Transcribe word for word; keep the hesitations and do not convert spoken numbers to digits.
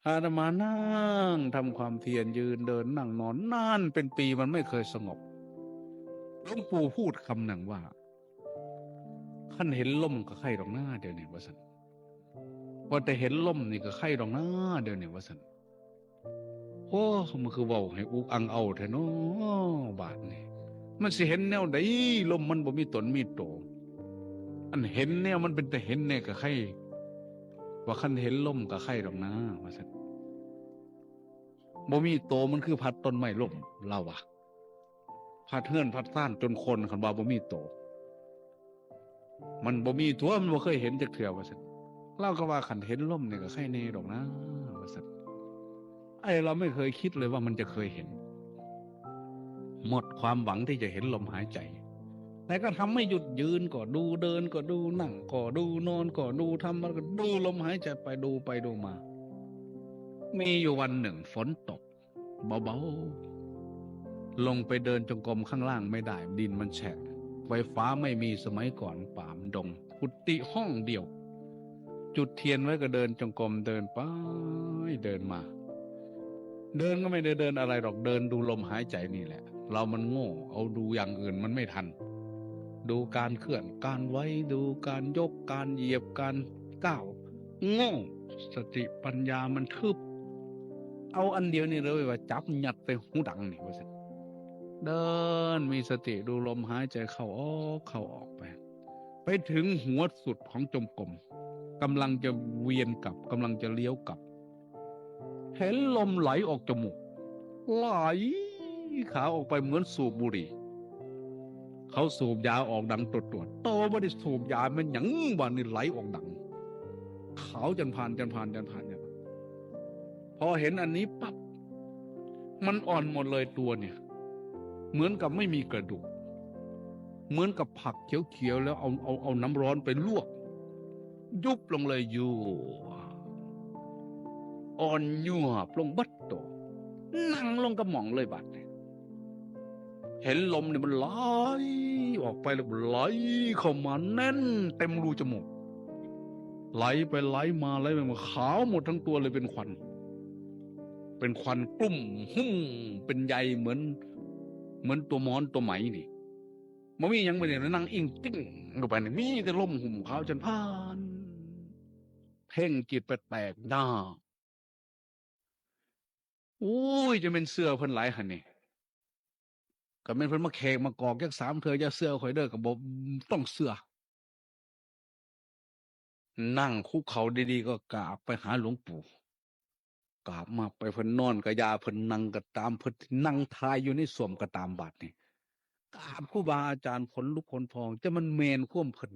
อาตมานั่งทำความเพียร ยืนเดินนั่งนอนนานเป็นปี มันไม่เคยสงบ หลวงปู่พูดคำหนึ่งว่า "คันเห็นลมก็ไข้ดอกหน้าเดี๋ยวนี้" ว่าซั่น "ว่าแต่เห็นลมนี่ก็ไข้ดอกหน้าเดี๋ยวนี้" ว่าซั่น โอ้ มันคือเว้าให้อุกอังเอาแท้น้อ บาดนี่ มันสิเห็นแนวใด ลมมันบ่มีตนมีโต อันเห็นแนวมันเป็นแต่เห็นแน่ก็ไข้ ว่าคันเห็นลมก็ไข้ดอกหน้า ว่าซั่น บ่มีโตมันคือพัดต้นไม้ล้ม ลาวว่า พัดเฮือนพัดซานจนคน คันว่าบ่มีโต มันบ่มีตัว มันบ่เคยเห็นจักเทื่อ ว่าซั่น ลาวก็ว่าคันเห็นลมนี่ก็ไข้แน่ดอกหน้า ว่าซั่น ไอ้เราไม่เคยคิดเลยว่ามันจะเคยเห็น หมดความหวังที่จะเห็นลมหายใจ แต่ก็ทำไม่หยุด ยืนก็ดู เดินก็ดู นั่งก็ดู นอนก็ดู ทำมันก็ดูลมหายใจไป ดูไปดูมา มีอยู่วันหนึ่งฝนตกเบาๆ ลงไปเดินจงกรมข้างล่างไม่ได้ ดินมันแฉะ ไฟฟ้าไม่มี สมัยก่อนป่ามันดง กุฏิห้องเดียว จุดเทียนไว้ก็เดินจงกรม เดินไปเดินมา เดินก็ไม่ได้เดินอะไรหรอก เดินดูลมหายใจนี่แหละ เรามันโง่ เอาดูอย่างอื่นมันไม่ทัน ดูการเคลื่อนการไหว ดูการยกการเหยียบการก้าว โง่ สติปัญญามันทึบ เอาอันเดียวนี่เลยว่าจับยัดใส่หูดังนี่ ว่าซั่น เดินมีสติดูลมหายใจเข้าออก เข้าออกไป ไปถึงหัวสุดของจงกรม กำลังจะเวียนกลับ กำลังจะเลี้ยวกลับ เห็นลมไหลออกจมูก ไหลขาออกไปเหมือนสูบบุหรี่ เขาสูบยาออกดังตรวดๆ โตบ่ได้สูบยา แม่นหยังบาดนี่ไหลออกดัง ขาวจันพาน จันพาน จันพาน จันพาน พอเห็นอันนี้ปั๊บ มันอ่อนหมดเลยตัวเนี่ย เหมือนกับไม่มีกระดูก เหมือนกับผักเขียวๆ แล้วเอา เอา เอาน้ำร้อนไปลวก ยุบลงเลย อยู่ อ่อนยวบลงเบิดโต นั่งลงกะหม่องเลยบาดนี่ เห็นลมเนี่ยมันไหลออกไปแล้วไหลเข้ามาแน่นเต็มรูจมูก ไหลไปไหลมา ไหลไปมา ขาวหมดทั้งตัวเลย เป็นควัน เป็นควันกลุ่มหุ้ม เป็นใยเหมือน เหมือนตัวมอนตัวไหมนี่ บ่มีหยังไปเนี่ย นั่งอิงติ้งลงไปนี่ มีแต่ลมหุ้มขาวจันพาน เพ่งจิตไปแตกหน้า โอ้ย จะเป็นเชื่อเพิ่นหลายหั่นนี่ ก็แม่นเพิ่นมาแขกมากอกจักสามเทื่อ อย่าเชื่อข่อยเด้อ ก็บ่ต้องเชื่อ นั่งคุกเข่าดีๆ ก็กราบไปหาหลวงปู่ กราบมาไป เพิ่นนอนก็อย่า เพิ่นนั่งก็ตาม เพิ่นนั่งถ่ายอยู่ในส้วมก็ตาม บาดนี่ กราบครูบาอาจารย์ขนลุกขนพอง จะมันแม่นความเพิ่น